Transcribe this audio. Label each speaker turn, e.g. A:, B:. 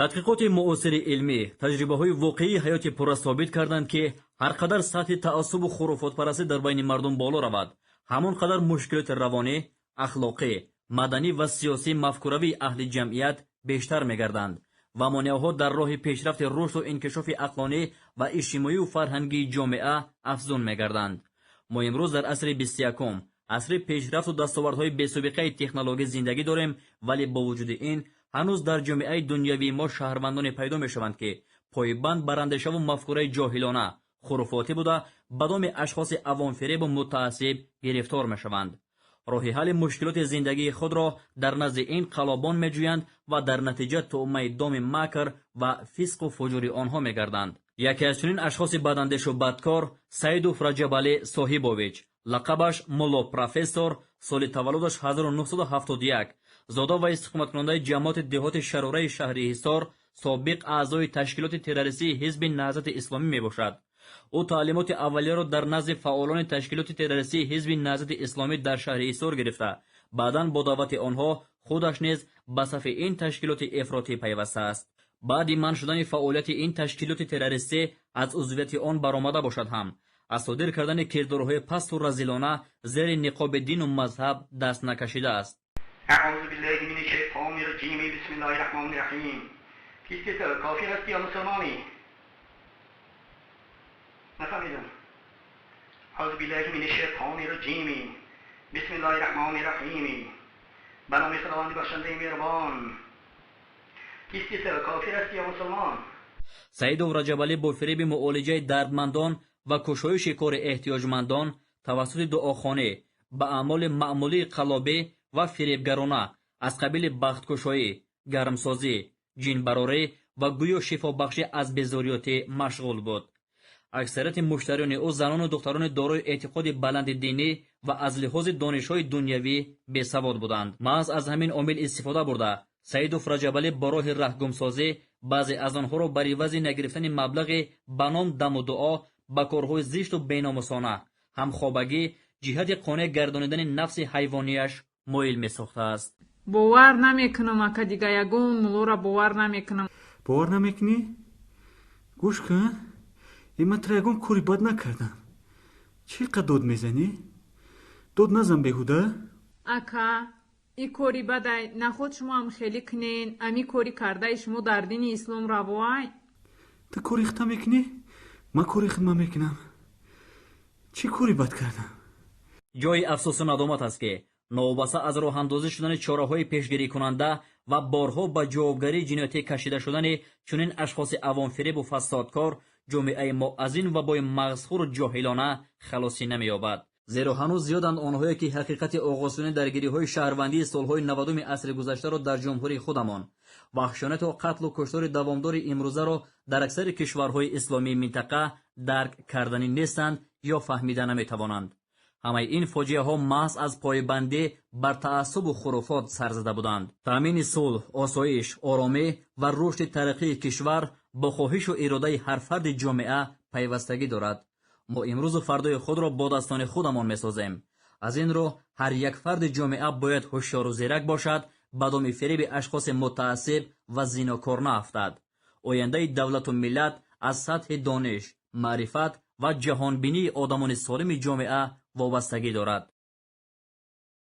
A: Тадқиқоти муосири илмӣ, таҷрибаҳои воқеии ҳаёти пурра собит карданд, ки ҳар қадар сатҳи таассубу хуруфотпарастӣ дар байни мардум боло равад, ҳамон қадар мушкилоти равонӣ, ахлоқӣ, маданӣ ва сиёсии мафкуравии аҳли ҷамъият бештар мегарданд ва монеаҳо дар роҳи пешрафти рушду инкишофи ақлонӣ ва иҷтимоию фарҳангии ҷомеа афзун мегарданд. Мо имрӯз дар асри 21-ум, асри пешрафту дастовардҳои бесобиқаи технологӣ зиндагӣ дорем, вале бо вуҷуди ин ҳанӯз дар ҷомеаи дунявии мо шаҳрвандоне пайдо мешаванд, ки пойбанд бар андешаву мафкураи ҷоҳилона, хуруфотӣ буда, ба доми ашхоси авомфиребу мутаассиб гирифтор мешаванд. Роҳи ҳалли мушкилоти зиндагии худро дар назди ин қаллобон меҷӯянд ва дар натиҷа тӯъмаи доми макр ва фисқу фуҷури онҳо мегарданд. Яке аз чунин ашхоси бадандешу бадкор Саидов Раҷабалӣ Соҳибович, лақабаш Мулло Профессор, соли таваллудаш 1971, зода ва истиқоматкунандаи ҷамоати деҳоти Шарораи шаҳри Ҳисор, собиқ аъзои ташкилоти террористии Ҳизби Наҳзати Исломӣ мебошад. Ӯ таълимоти аввалияро дар назди фаъолони ташкилоти террористии Ҳизби Наҳзати Исломӣ дар шаҳри Ҳисор гирифта, баъдан бо даъвати онҳо худаш низ ба сафи ин ташкилоти ифротӣ пайвастааст. Баъди манъ шудани фаъолияти ин ташкилоти террористӣ аз узвияти он баромада бошад ҳам, аз содир кардани кирдорҳои пасту разилона зери ниқоби дину мазҳаб даст накашидааст.
B: اعوذ بالله من الشیطان الرجیم. بسم الله الرحمن الرحیم. کیستی تو؟ کافر هستی یا مسلمانی؟ نفهمیدم. اعوذ بالله من الشیطان الرجیم. بسم الله الرحمن الرحیم. به نام خداوند بخشنده مهربان. کیستی تو؟ کافر هستی یا مسلمان؟
A: Саидов Раҷабалӣ бо фиреби муолиҷаи дардмандон ва кушоиши кори эҳтиёҷмандон тавассути дуохонӣ ба аъмоли маъмулии қаллобӣ ва фиребгарона аз қабили бахткушоӣ, гармсозӣ, ҷинбарорӣ ва гӯё шифобахшӣ аз безориётӣ машғул буд. Аксарияти муштариёни ӯ занону духтарони дорои эътиқоди баланди динӣ ва аз лиҳози донишҳои дунявӣ бесавод буданд. Маҳз аз ҳамин омил истифода бурда, Саидов Раҷабалӣ ба роҳи раҳгумсозӣ баъзе аз онҳоро бар ивази нагирифтани маблағи ба ном даму дуо ба корҳои зишту беномусона, ҳамхобагӣ ҷиҳати қонеъ гардонидани нафси ҳайвонияш моил месохтааст.
C: Бовар намекунам, ака, дига ягон муллоро бовар намекунам.
D: Бовар намекунӣ? Гӯш кун, е, ман тра ягон кори бад накардам. Чӣ қад дод мезанӣ? Дод назан беҳуда.
C: Ака, и кори бадай. Наход шумоам хеле кунен? Ами кори кардаи шумо дар дини ислом равоай?
D: Ту кори худта мекунӣ, ман кори худма мекунам. Чӣ кори бад кардам?
A: Ҷои афсӯсу надомат аст, ки новобаста аз роҳандозӣ шудани чораҳои пешгирикунанда ва борҳо ба ҷавобгарии ҷиноятӣ кашида шудани чунин ашхоси авомфиребу фасодкор, ҷомеаи мо аз ин вабои мағзхӯру ҷоҳилона халосӣ намеёбад, зеро ҳанӯз зиёданд онҳое, ки ҳақиқати оғозшудани даргириҳои шаҳрвандии солҳои 90-уми асри гузаштаро дар ҷумҳурии худамон, ваҳшонату қатлу куштори давомдори имрӯзаро дар аксари кишварҳои исломии минтақа дарк карданӣ нестанд ё фаҳмида наметавонанд. Ҳамаи ин фоҷиаҳо маҳз аз пойбандӣ бар таассубу хуруфот сар зада буданд. Таъмини сулҳ, осоиш, оромӣ ва рушди тараққии кишвар бо хоҳишу иродаи ҳар фарди ҷомеа пайвастагӣ дорад. Мо имрӯзу фардои худро бо дастони худамон месозем. Аз ин рӯ ҳар як фарди ҷомеа бояд ҳушёру зирак бошад, ба доми фиреби ашхоси мутаассиб ва зинокор наафтад. Ояндаи давлату миллат аз сатҳи дониш, маърифат ва ҷаҳонбинии одамони солими ҷомеа вобастагӣ дорад.